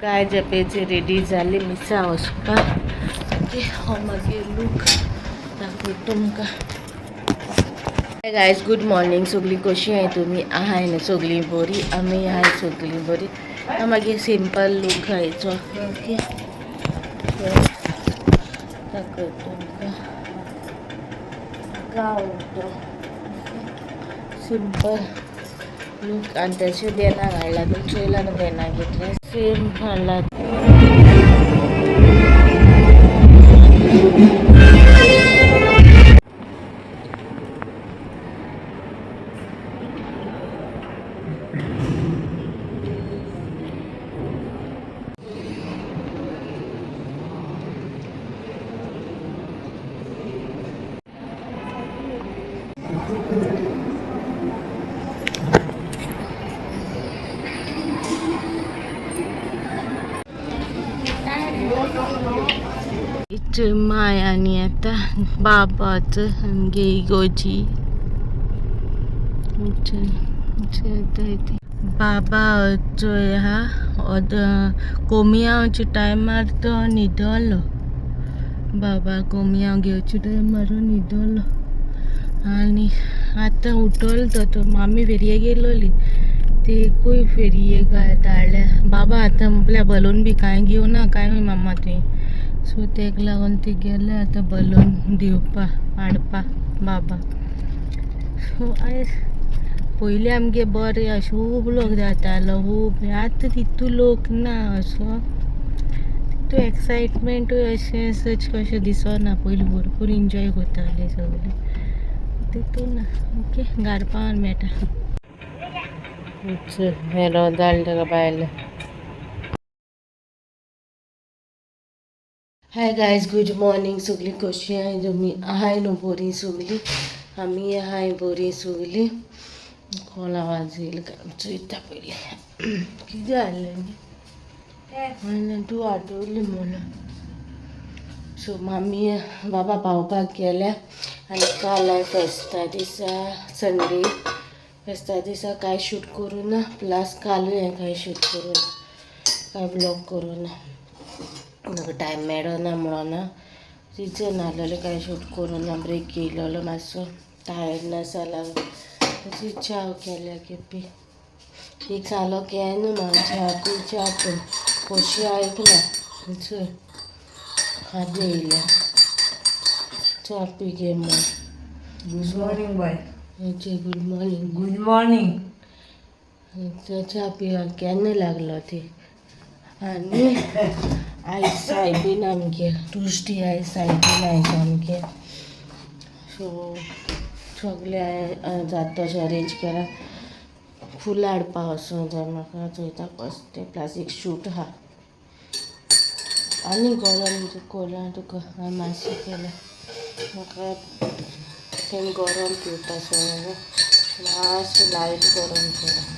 Guys पेजे ready जाली मिसा वचपाक. ओके, हो मागीर लूक दाखयता तुमकां. Guys, good morning. सगळीं कशी आहाय तुमी? आहाय न्हू सगळीं बरी? आमी आहाय सगळीं बरी. मागीर सिंपल लूक आयचो. ओके, दाखयता तुमकां गावन तो सिंपल लूक. आनी तशें देनाक हाडला, तुमी चोयला न्हू, देनाक घेतले सेम हाडला. माय आनी आतां बाबाचो आमगे इगोजी. बाबा चोय आहा, कोमियांवच्या टायमार तो न्हिदलो. बाबा कोमियांव घेवच्या टायमार न्हिदलो आनी आतां उठलो तो. तो मामी फेरये गेलोली, तेकूय फेरयेक धाडल्या. बाबा आतां म्हटल्यार बलून बी कांय घेवना काय मामा तुवें? सो तेका लागून ती गेले आतां बलून दिवपा हाडपा बाबा. सो आयज पयलीं आमगे बरें अशें खूब लोक जातालो, खूब. आतां तितू लोक ना असो, तितू एक्सायटमेंटूय अशें सच कशें दिसना. पयलीं भरपूर एन्जॉय करताले सगळे, तितू ना. ओके, घरा पावन मेळटा. मेरो जालें ताका भायलें. Hi guys, good morning. सगळीं कशी आहाय तुमी? आहाय न्हू बरीं सगळीं? आमी आहाय बरीं सगळीं. कोण आवाज येयला काय चोयता पयलीं. कितें जालें न्ही तूं आठवली म्हणून. सो मामी बाबा पावपाक गेल्या आनी काल हांवें फेस्ता दिसा, संडे फेस्ता दिसा कांय शूट करूं ना. प्लस कालूय हांवें कांय शूट करूं ना, कांय ब्लॉग करूं ना. म्हाका टायम मेळना म्हणून ना रिजन आहलोलें, कांय शूट करूं ना. ब्रेक घेयलोलो मातसो, टायर्डनेस जाला. तशी च्या केल्या केपी एक सालो केन्ना ना च्या पी च्या पी कशी आयकना. चल हात येयल्या, च्या पी घे म्हण. गुड मॉर्निंग बाय. Good morning. Good morning. च्या पिवंक केन्ना लागलो ती. आनी आयज सायबीन आमगे ट्युजडे, आयज सायबीन आयज आमगे. सो सगळें हांवें जाता तशें अरेंज केलां. फुलां हाडपाक वचूंक जाय म्हाका, चोयता कशें तें. प्लस एक शूट आहा आनी गरम कोला तुका हांवें मातशें केलें. म्हाका तें गरम पिवपा सगळें मातशें लायट गरम केलां.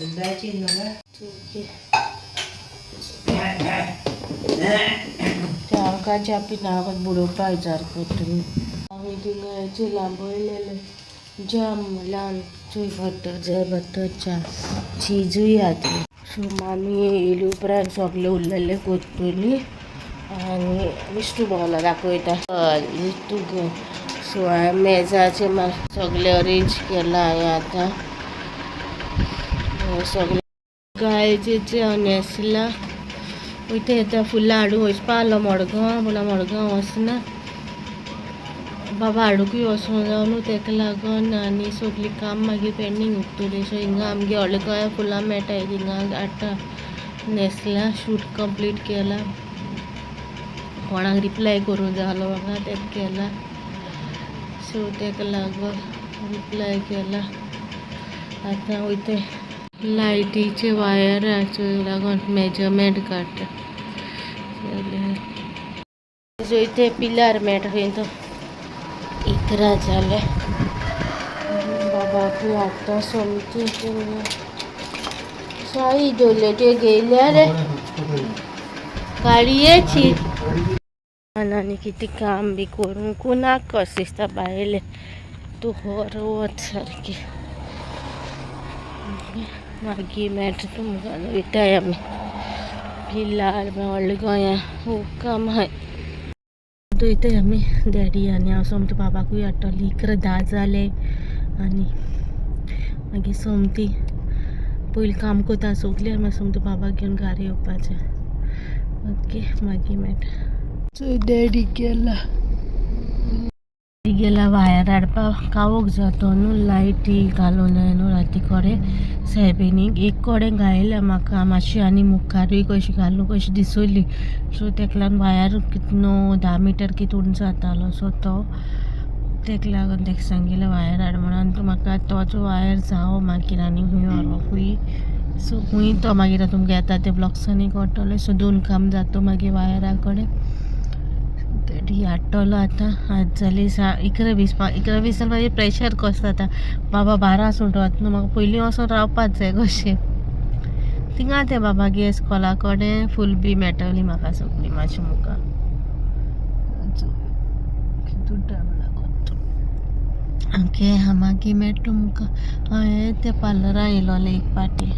ठीक आहे, ते हांकां च्या पिता, हांकां बुडोवपाक सारको तुमी. आमी थिंगा लांबयलेले जाम ल्हान चोय, बटर जाय, बटर च्या चिजूय आहा ती. सो मामी येयली उपरांत सगळें उरलेलें कोत्तली आनी विष्णू भोवला दाखयता तूं. सो हांवें मेजाचें सगळें अरेंज केलां हांवें आतां सगळें. गायजेचें हांव न्हेसलां, वयता येता फुलां हाडूंक वचपा आहलो मडगांव, पूण मडगांव वचना. बाबा हाडूंकय वचूंक जाय न्हू तेका लागून. आनी सगळीं काम मागीर पेंडींग उरतलीं. सो हिंगा आमगे व्हडल्या गोंया फुलां मेळटाय, हिंगा हाडटा. न्हेसलां, शूट कंप्लीट केलां. कोणाक रिप्लाय करूंक जाय आहलो म्हाका, तेका केलां. सो तेका लागून रिप्लाय केला. आतां वयता लायटीचे वायराचो लागून मेजरमेंट काडटा. चोयते पिलार मेळटा खंय तो. 11 जाले. बाबाकूय हाडटा सोमती. साई दवरले ते घेयल्या रे गाडयेची. आनी कितें काम बी करूंक नाका कशें दिसता भायलें. तूं खर वत सारकें. मागीर मेळटा तुमकां, वयताय आमी पिल्लार व्हडल्या गोंया, खूब काम आहाय. वयताय आमी, डॅडी आनी हांव. सोमतें बाबाकूय हाडटली. 10:45 जाले आनी मागीर सोमती पयलीं काम करता सगळें, मागीर सोमतें बाबाक घेवन घरा येवपाचें. ओके, मागीर मेळटा. सो डॅडी गेला, गेला वायर हाडपाक. कावोक जातो न्हू, लायटी घालूं जाय न्हू. राती कडेन सायबिणीक एक कडेन घायल्या म्हाका मातशी आनी मुखारूय कशी घालूं कशी दिसली. सो तेका लागून वायर कित 9-10 मिटर कित उंच जातालो. सो तो तेका लागून तेका सांगिल्लें वायर हाड म्हणून. आनी म्हाका तोच वायर जावो मागीर आनी खूंय व्हरोंकूय. सो खूंय तो मागीर तुमकां येता ते ब्लॉग्सांनी कळटलें. सो दोन काम जाता मागीर वायरा कडेन. डॅडी हाडटलो आतां. आज जाली सा 11:20. 11:20 जाल्यार मागीर प्रेशर कसो जाता. बाबा 12 सुटत न्हू, म्हाका पयलीं वचोन रावपाक जाय कशें. थिंगा ते बाबा गे इस्कोला कडेन फूल बी मेळटली म्हाका सगळी मातशें मुखार. कितू टायम लागत? ओके, हांव मागीर मेळटा तुमकां. हांवें ते पार्लरान येयलोलें एक पाटी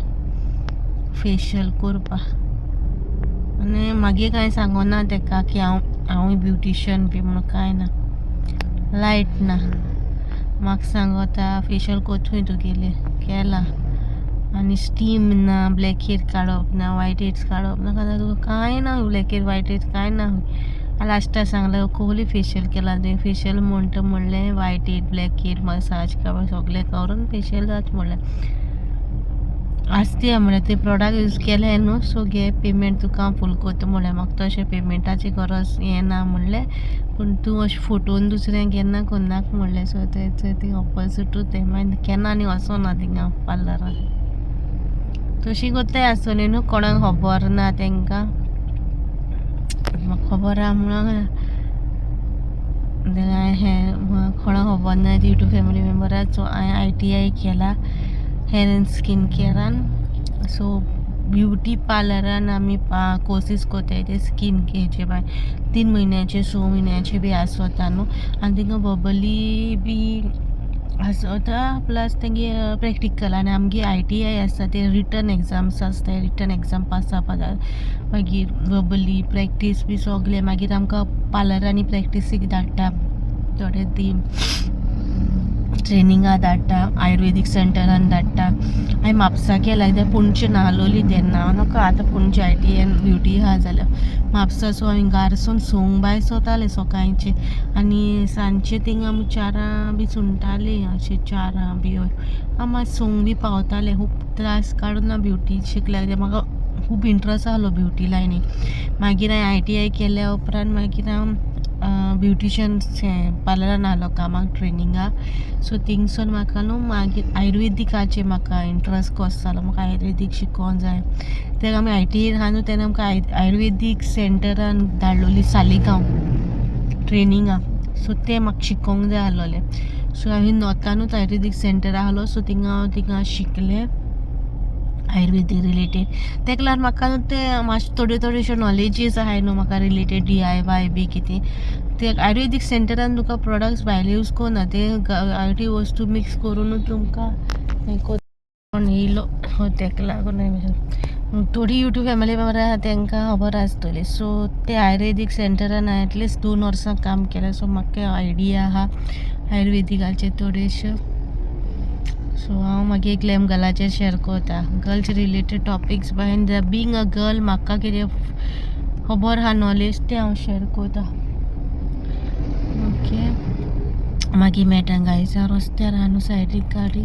फेशियल करपाक आनी मागीर कांय सांगना तेका की हांवूय ब्युटिशियन बी म्हणून. कांय ना, लायट ना. म्हाका सांगता फेशियल कोतूय तुगेलें केलां आनी स्टीम ना, ब्लॅक हेड काडप ना, वायट हेड्स काडप ना, तुका कांय ना, ब्लॅक हेड वायट हेड कांय ना. लास्टाक सांगलें, कोहली फेशियल केलां तुवें? फेशियल म्हणटा म्हणलें white head, black head, massage काडप सगळें करून फेशियल जाता म्हणलें. आसती म्हणल्यार ते प्रोडक्ट यूज केले न्हू. सो घे पेमेंट तुका हांव फूल करता म्हणलें. म्हाका तशें पेमेंटाची गरज हें ना म्हणलें, पूण तूं अशें फोटोन दुसऱ्यांक केन्ना करनाका म्हणलें. सो तें थंय ऑपोजिटूच तें. मागीर केन्ना आनी वचना थिंगा पार्लरान. तशी करताय आसतली न्हू, कोणाक खबर ना तेंकां. म्हाका खबर आहा म्हणून हें कोणाक खबर ना युट्यूब फॅमिली मेंबराक. सो हांवें ITI केला हेर एंड स्कीन केअरान. सो ब्युटी पार्लरान आमी कोर्सीस करताय ते स्कीन केअरचे, बाय 3 म्हयन्याचे, 6 म्हयन्याचे बी आसता न्हू. आनी थिंगा वर्बली बी आसता, प्लस तेंगे प्रॅक्टिकल. आनी आमगे ITI आसता ते रिटन एग्जाम्स आसता. रिटन एग्जाम पास जावपा जाय, मागीर वर्बली प्रॅक्टीस बी सगलें. मागीर आमकां पार्लरांनी प्रॅक्टिसीक धाडटा, थोडे ती ट्रेनिंगा धाडटा, आयुर्वेदीक सेंटरान धाडटा. हांवें म्हापसा केला कित्याक पणजे नाहलोली तेन्ना. हांव नाका आतां पणजे ITI beauty आहा जाल्यार म्हापसा. सो हांवें घारसून 6 भायर सरतालें सकाळचें आनी सांजचें थिंगा आमी 4 बी सुणटालीं, अशें 4 बी. हांव मात 6 बी पावतालें. खूब त्रास काडून हांव ब्युटी शिकलें कित्याक म्हाका खूब इंट्रस्ट आहलो ब्युटी लायनीक. मागीर हांवें ITI केल्या उपरांत मागीर हांव ब्युटिशियन पार्लरान आहलो कामाक ट्रेनिंगाक. सो थिंगसून म्हाका न्हू मागीर आयुर्वेदिकाचेर म्हाका इंट्रस्ट कसो जालो, म्हाका आयुर्वेदीक शिकोंक जाय. तेका आमी ITI आहा न्हू, तेन्ना आमकां आयुर्वेदीक सेंटरान धाडलोली सालिगांव ट्रेनिंगाक. सो तें म्हाका शिकोंक जाय आहलोलें. सो हांवें नॉर्थानूच आयुर्वेदीक सेंटर आहलो. सो थिंगा हांव थिंगा शिकलें आयुर्वेदीक रिलेटेड. तेका लागून म्हाका न्हू तें मातशें थोड्यो थोड्योश्यो नॉलेजीस आहाय न्हू म्हाका रिलेटेड DIY बी कितें. ते आयुर्वेदीक सेंटरान तुका प्रोडक्ट्स भायले यूज करना, ते गांवठी वस्तू मिक्स करुनूच तुमकां हें कोण येयलो. तेका लागून थोडी युट्यूब फॅमिली मेंबर आहा तेंकां खबर आसतली. सो ते आयुर्वेदीक सेंटरान हांवें एटलिस्ट 2 वर्सां काम केलें. सो म्हाका आयडिया आहा आयुर्वेदिकाचेर थोडेशे. सो हांव मागीर ग्लॅम गर्लाचेर शेअर करता girls related topics. Being a girl म्हाका कितें खबर आहा, नॉलेज, तें हांव शेअर करता. ओके, मागीर मेळटा गायज. रस्त्यार आहा न्हू सायडीक गाडी,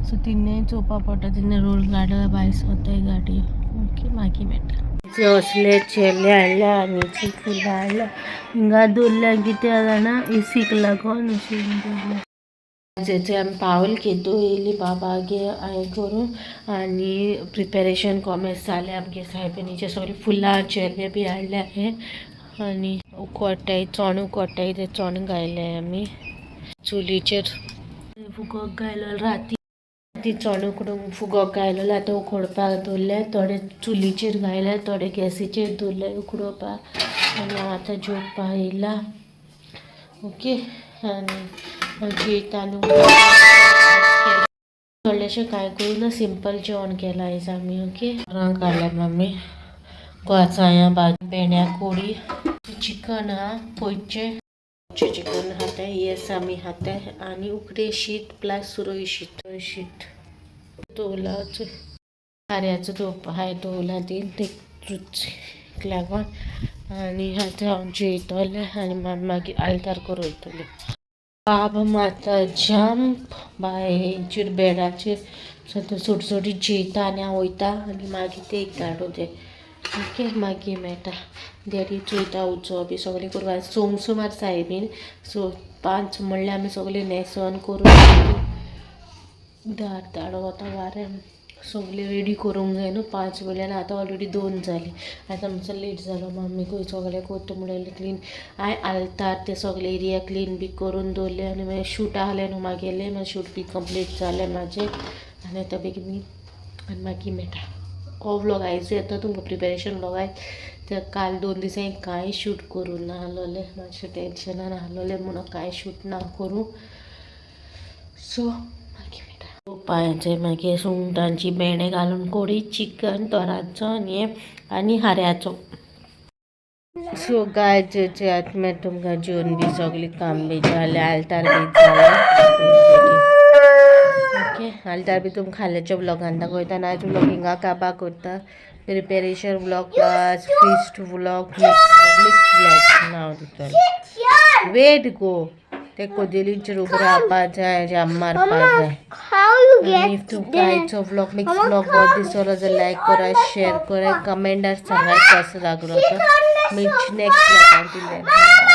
सो तिणें चोवपा पडटा, तिणें रोड गाडी भायर सरताय गाडी. ओके, मागीर मेळटा. असले चेले हाडल्या आनी फुलां हाडल्या, हिंगा दवरल्या कित्याक जाणा, एसीक लागून अशें दवरल्या. जेचे आमी पावल केदो येयली बाबागे हें करून आनी प्रिपेरेशन कोमेस जालें आमगे सायबिणीचें. सगळीं फुलां चेले बी हाडल्या हे आनी उकोडटाय चोण, उकोडटाय ते चोण घायले आमी चुलीचेर. फुगोक घायलो राती ती चोण उकडूंक फुगोक घायलो. आतां उकडपाक दवरले. थोडे चुलीचेर घायले, थोडे गॅसीचेर दवरले उकडोवपाक. आनी हांव आतां जेवपाक येयला. ओके, आनी जेयता न्हू. थोडे अशें कांय करूं ना, सिंपल जेवण केलां आयज आमी. ओके, काडल्या मम्मी गोचायां भाजी, भेंड्या कोडी, चिकन आहा, पोयचें चिकन खाताय. येस, आमी खाताय आनी उकडे शीत प्लस सुरय शीत. शीत दवरला, खाऱ्याचो दवरपा हांवें दवरला ती ते रुचीक लागून. आनी आतां हांव जेयतलें आनी मागीर आल्तार करूं वयतलें. बाब मारता जंप बायचेर, बेडाचेर. सो सुटसुटीत जेयता आनी हांव वयता आनी मागीर ते एक धाडूं ते. ओके, मागीर मेळटा. डॅडी चोयता, उजो बी सगळें करूं. सोमसुमार सायबीन, सो 5 म्हणल्यार आमी सगळें न्हेसोन करून दार दाडो वता वारें सगळें रेडी करूंक जाय न्हू 5 म्हणल्यार. आतां ऑलरेडी 2 जालीं. आतां मातसो लेट जालो. मम्मीकूय सगळें करता म्हणलें क्लीन. हांवें आल्तार ते सगळे एरिया क्लीन बी करून दवरले आनी मागीर शूट आहलें न्हू मागेलें, मागीर शूट बी कंप्लीट जालें म्हाजें. आनी आतां बेगीन आनी मागीर मेळटा. हो व्लॉग आयज येता तुमकां, प्रिपेरेशन व्लॉग आयज. ते काल 2 दिसांनी कांय शूट करूं ना आहलोलें, मातशें टेंशनान आहलोलें म्हणून कांय शूट ना करूं. सो मागीर मेळटा. पांयाचे मागीर सुंगटांची भेंडे घालून कोडी, चिकन तोराचो आनी आनी हाऱ्याचो. सो गायज, आतां मागीर तुमकां जेवन बी सगळें काम बी जालें, आल्तार बी जालें. ओके, आल्तार बी तुमकां फाल्यांच्या व्लॉगान दाखयता. आनी आयज व्लॉग हिंगा काबा करता. Preparation vlog plus feast vlog, mix vlog नांव दितलें. वेट गो, ते कोदेलींचेर उबो रावपा जाय, जाम मारपा जाय. आनी तुमकां आयचो व्लॉग, मिक्स व्लॉग बरो दिसलो जाल्यार लायक करा, शेअर करा, कमेंटार सांगा कसो लागलो तो. मेळची नेक्स्ट व्लॉगान.